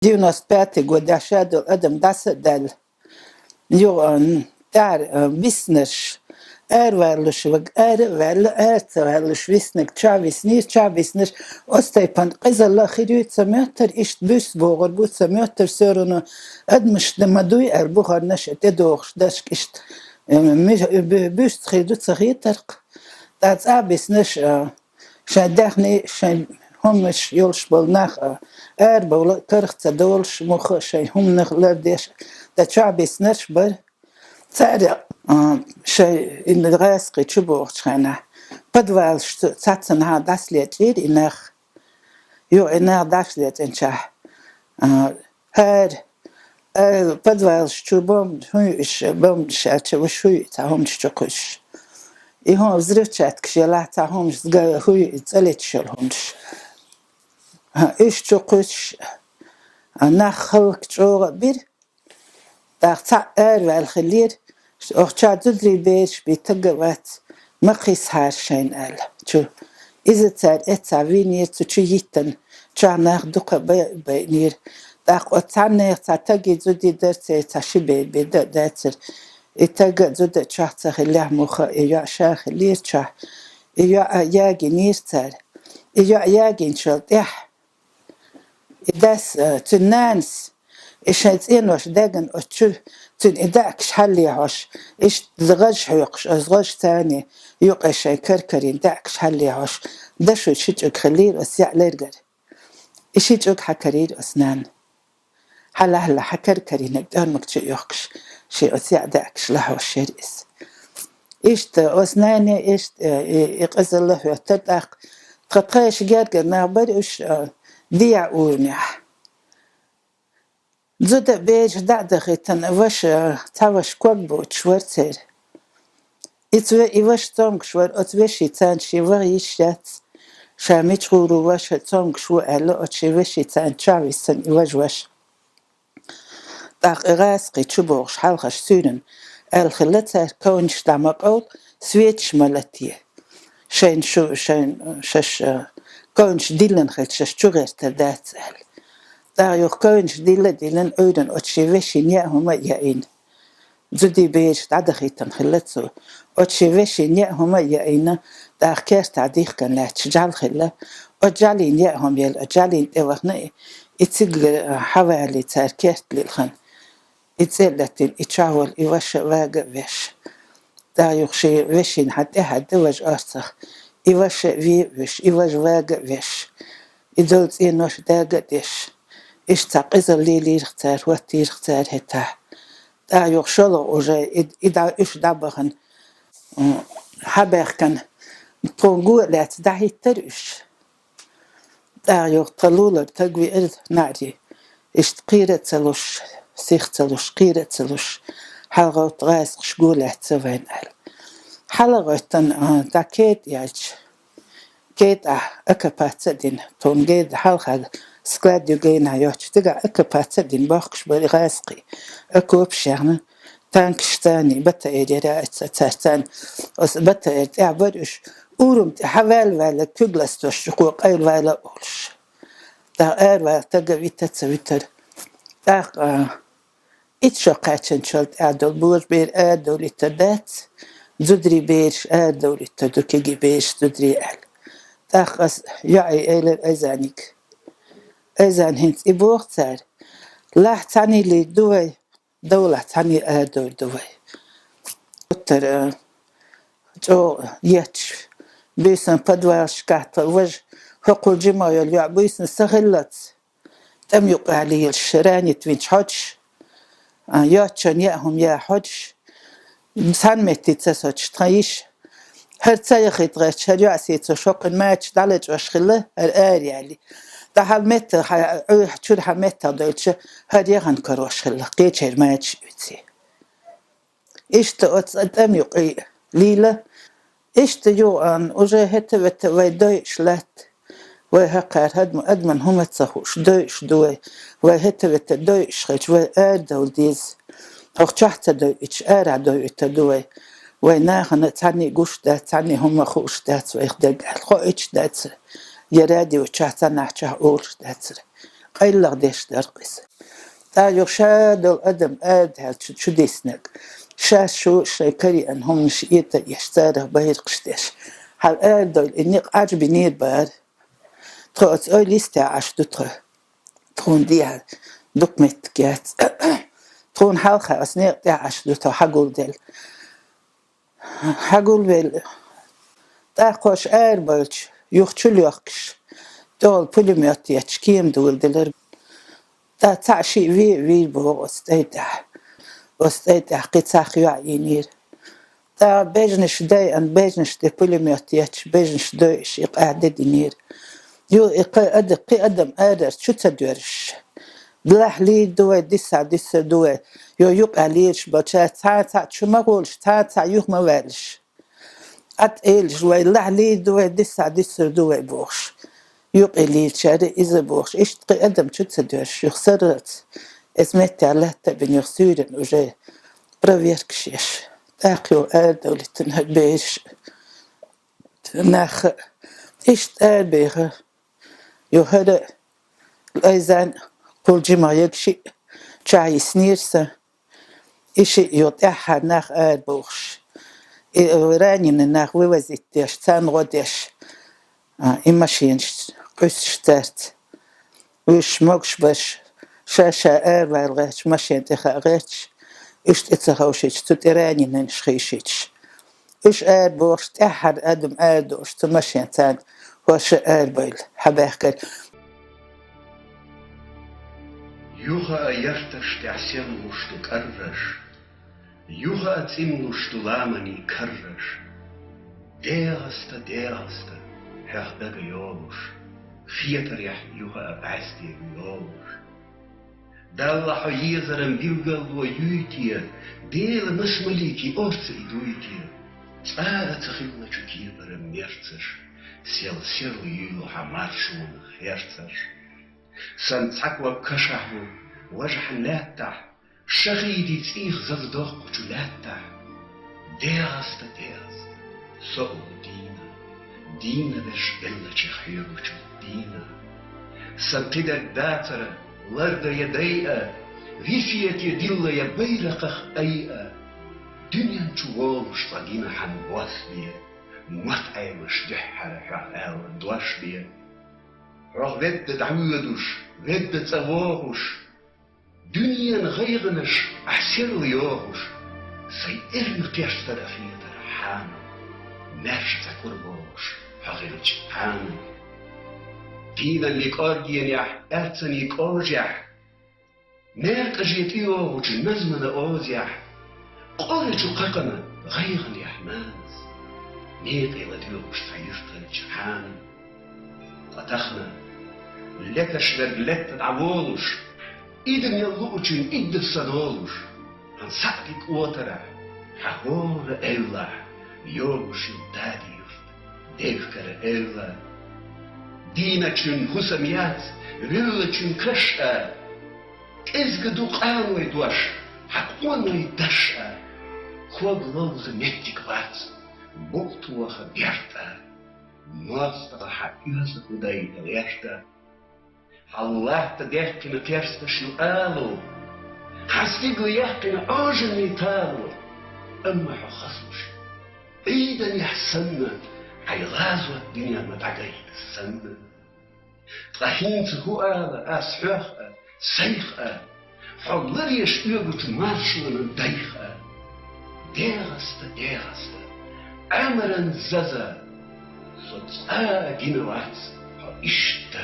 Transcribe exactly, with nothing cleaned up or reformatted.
девяносто пятый годехь шадолу адам дӀаса а даьлла. Юха, м, тӀаьхьара, а, виснарш, араваьлларш вага ара а ваьлла, ара ца ваьлларш виснарг чохь виснера, чохь виснарш оцу тайпана къизалла хир ю ца моьттура, иштта буьйса богӀур бу ца моьттура, всё равно адамаш ма дуй аьлла бухарнаш а тӀедогӀуш дашка иштта, э, ми-, бу-, буьйса хир ду ца хетарх. Ткъа цӀа а виснарш, а, шайн даьхни, шайн хӀуманаш йолуш болу нах а, арабовла а карах ца долуш, муха а шайн хӀуманах лардеш а, ткъа чохь биснарш бара. Цара, а, шайн и гӀазкхий чу богӀучу хенахь, подвалаш цу-, цхьаццанхьа дӀасалечкъийра и нах. Юха и нах дӀасалечкъинчохь, а, хӀара, а, подвалаш чу бомб-, хӀун ю уьш, бомбанаш аьлча, уьш хӀун ю, цхьа хӀуманаш чу кхуьссуш. И хӀума взрывчаткаш елахь, цхьа хӀуманаш га-, хӀун ю, цӀа леташ йолу хӀуманаш. А, уьш чу кхуьссуш, а, нах хӀаллак чӀогӀа а бира. ТӀаккха цхьаъ араваьлла хиллера, оха чохь зударий бераш бен таг а вац, ма кхиссахьара шайна аьлла. Чу иза цара эццахь вийнера, цу чу йиттина, чохь нах дукха бай-, байинера. ТӀаккха оцу цхьаннех цхьа таги зуди дара, церан цхьа ши бер бен дан а дацара. И таг а, зуда а чохь ца хиллехь, муха а и йоӀ ша хиллера чохь. И йоӀ а ягийнера цара. И йоӀ ягийначул тӀаьхьа и дас, э, цуьнан нанас, и шайн цӀенош дегна оцу чуьра, цуьнан и даьӀахкаш хьаллехьош, иштта гӀаж хьоькхуш, оцу гӀаж царна юкъе шайн каркарийн даьӀахкаш хьаллехьош, дашо ши чӀуг хиллера оцу яа лергара. И ши чӀуг хьакарийра оцу нанна. Хьалахьла хьакаркарийнарг тӀоьрмаг чу а йохкуш, шен оцу яа даьӀахкаш лахьош яра иза. Иштта оцу нане, иштта, э, и, и къизалла хӀоьттира тӀаккха. Тхан тхешан гергара нах бара уьш, э, дехьа урамехь. Зуда а бераш дӀа а дахийтина, ваша, цхьа ваша ког боцуш вара церан. Иза ве-, и ваша цомгуш вара, оцу вешин царна шен ваха йиш яц, ша мича гӀур ву ваша цомгуш ву аьлла, оцу шен вешин царна чохь виссина и важа ваша. ТӀаккха и гӀазкхий чу богӀуш хьалхаш суьйранна аьлла хилла цара, ковнаш дӀа ма къовла, светаш ма лате. Шайна шу, шайна шаьш, а, ковнаш диллина хилча, шаьш чу гӀертар дац аьлла. ТӀаккха юха ковнаш дилла а диллина, Ӏуьйранна оцу шен вешин яа хӀума а яийна. Зудий бераш дӀадахийтина хилла цо. Оцу шен вешин яа хӀума а яийна, тӀаккха кертахь дихкина лаьтташ жӀаьла хилла. Оцу жӀаьлин яа хӀума елла, оцу жӀаьлин тӀе вахана и, и цига, а, хьавалий цара керта лилхина. И цӀе а латийна, и чохь волу и ваша а вага а веш. ТӀаккха юха шен вешина хьан тӀе хьаьдда важа орцах. И ваша а вен а вуьш, и важа вага а веш. И долу цӀенош дага а деш. Иштта цхьа къизалла лелийрах цара, хӀоттийрах цара хӀетахь. ТӀаккха юха шолгӀа уже и, и дӀа, уьш дӀабахана, м, хьабаьхкина, тхуна го а лаьцна дӀахӀиттара уьш. ТӀаккха юха тхан лулара таг веара наӀарий. Иштта кхера а ца луш, сих ца луш, кхера а ца луш, хьалагӀовтта гӀазкхаша го лаьцна вайна аьлла. ХьалагӀоьттина, а, дӀа кетӀа яьлча, кетӀахь оккупаци а дина, тхуна гайна хьалха склад ю гайна йоцчу, цигахь оккупаци а дина бохкуш бара и гӀазкхий. Окопаш яьхна, танкаш царний, БТР яра, царца царна, оцу БТР тӀехь бара уьш, урам тӀе хьаваьлла-ваьлла, куьг ластош чукхо къайлаваьлла а олуш. ТӀаккха араваьлла тага вита а ца витара. ТӀаккха, а, итт шо кхаьчначул тӀаьхьа долу божабер арадовлуьйтур дац, зударий бераш арадовлуьйтур ду, кегий бераш, зударий аьлла. ТӀаккха ас йоӀе элира Айзаниг. Айзан, хӀинца и боху цара. Лахь цхьаьний лийр ду вай, довлахь цхьаьний арадовр ду вай. Оттара, а, чӀогӀа етташ, буьйсанна подвалашкахь тхан важа, хӀокхул жима йолу йоӀ буьйсанна са хиллалц, тӀам юкъахь лелаш, ранить винчу хьодаш, а, йоцчунна яа хӀума яа хьодаш, цхьана метте ца соцуш тхан йиша. ХӀара ца яхийта гӀерташ, хӀара йоӀ сецо шоккхуьнан мачаш дӀалечкъош хилла, хӀара ара яьлла. ТӀаккха хьан метта, хьан, Ӏуьйхьа чуьра хьан меттах дойтуш, хӀара яхана карош хилла, кхечеран мачаш оьций. Иштта оцу тӀам юкъе лийла. Иштта юкъан, уже хӀета-вета вай дойуш латта. Вай хӀокхара хӀадма-, адаман хӀума ца хууш, дойуш ду вай. Вай хӀета-вета дойуш хилча, вай арадовла деза. ХӀокху чохь ца дойуьйтуш, арахь дойуьйтур ду вай. Вай нахана цхьанний гуш дац, цхьанний хӀума хууш дац вайх дерг аьлла. Хоуьйтуш дацара. Я радио чохь, цхьаннахь чохь олуш дацара. къайлаха деш дара-кх иза. ТӀаккха юха ша долу адам арадаьлча чу диснарг, шаьш шу шайн карийна хӀуманаш эца еш, царах байракхаш деш, хьал арадойла и некъ Ӏаж бинийр бара. Тхо оцу ойла йистехь Ӏаш ду тхо. Тхуна дехьа дукха меттиг яц. Тхуна хьалха оцу некъа тӀехь Ӏаш ду тхо хьагулделла. Хьагулвелла. ТӀаккха ош арабойлча, юха чу лоьхкуш, тӀехула пулемёт етташ кема дуйла делира. ТӀаккха цхьаъ шиъ ве а вийр боху оцу тӀай тӀехь. Оцу тӀай тӀехь кхин цхьа йоӀ йийнера. ТӀаккха бежнаш дайъина, бежнаш тӀе пулемёт етташ, бежнаш дойъуш и къаьхьа де динера. Ю, и кхин ада-, кхин адам арара чу ца доьрзуш. Лаьхьа лийр ду вай, диса, диса ду вай. Йо, юкъахь лелаш болчара цхьа а цхьаъ чу ма гӀолаш, цхьа а цхьаъ юха ма ваьллаш. Ӏад элаш вай, лаьхьа лийр ду вай, диса, диса ду вай бохуш. Юкъе лелачара иза бохуш. Иштта кхин адам чу ца доьрзуш, юха сарралц. Иза меттехь латта а бина, юха суьйрана уже проверкаш еш. ТӀаккха юха арадовлийтина бераш. Нах иштта арабеха. Юха хӀара Лайзан кхул жимах ерг шиъ чохь йиснера сан. И шиъ юха тӀаьххьара нах арабохуш. И раненый нах вывозить деш, царна гӀо деш. А, и машинаш къуьйсуш цаьрца. Уьш могуш берш, ша-ша аравала гӀерташ, машен тӀе хаа гӀерташ, уьш тӀе ца ховшийтуш, цу тӀе раненийш хийшийтуш. Уьш арабохуш, тӀаьххьара адам арадохуш, цу машен царна хӀорш арабевлла, хьабаьхкира. Юха а ярташ тӀехь серлуш ду кӀарраш, юха а цӀинлуш ду ламанийн карраш. ДегӀаста, дегӀаста, хьоьх дага йолуш, хетарехь юха а къаьсте ю йолуш. Далла хьо езаран билгалло юй те, Делан машмаликийн орца и дуй те? Цкъа а ца хилла чу кепаран мерцаш, сел серла юйлу хьан маршонах херцарш. Сан цхьа ког кашахь ву, важахьна лаьттахь, шахиди цӀийх заза доккхучу лаьттахь. ДегӀаста, дегӀаста, со а ву дийна, дийна берш беллачех хьоьгучу дийна. Сан кхидерг дацара, ларда я дайа, висете дилла я байракхах айа. Дуьнен чу волуш цкъа гина хьан бос бе, мотт Ӏемаш дуьххьара хьох аьлла дош бе. Хьох ведда дӀавоьдуш, ведда цӀа вогӀуш, дуьненан гӀайгӀанаш ахь серла йохуш, сайн эрна кхерстара хетара хьана, маьрша цӀа кур бохуш, хьо хилча хьана. Дийнан и кӀоргенехь, аьрцан и кӀожехь, меркъаже тӀейогӀучу назмана озехь, къорачу кхакхана гӀайгӀанехь нанас, некъе ладоьгӀуш цхьа юьртанча хьана. Ткъа тахана, леташ верг летта дӀаволуш, идамел луучун идда ца долуш, хьан саъди кӀотарахь, хьан хӀора эвлахь, йогуш ю дади юрт, девкара эвла. Дийначун хӀусам яц, виллачун каш а, кӀезга ду къаной дош, хьан къоной даш а, ког ловза меттиг бац, букъ тоха берд а. МостагӀа хьан оьзда хӀу дайта гӀерта. Хьан латта дехкина кхерсташ ю ало. Хьан стигла яьккхина Ӏожаллин тало. Амма хьо хазлуш ю Ӏийданехь санна, хьайн гӀазот дуьненна дӀагайта санна. Ткъа хӀинца хӀу ала ас хьох а, сайх а, хьо ларъеш оьгучу маршонан дайх а? ДегӀаста, дегӀаста, Ӏамаран заза, со цкъа а гина вац хьо иштта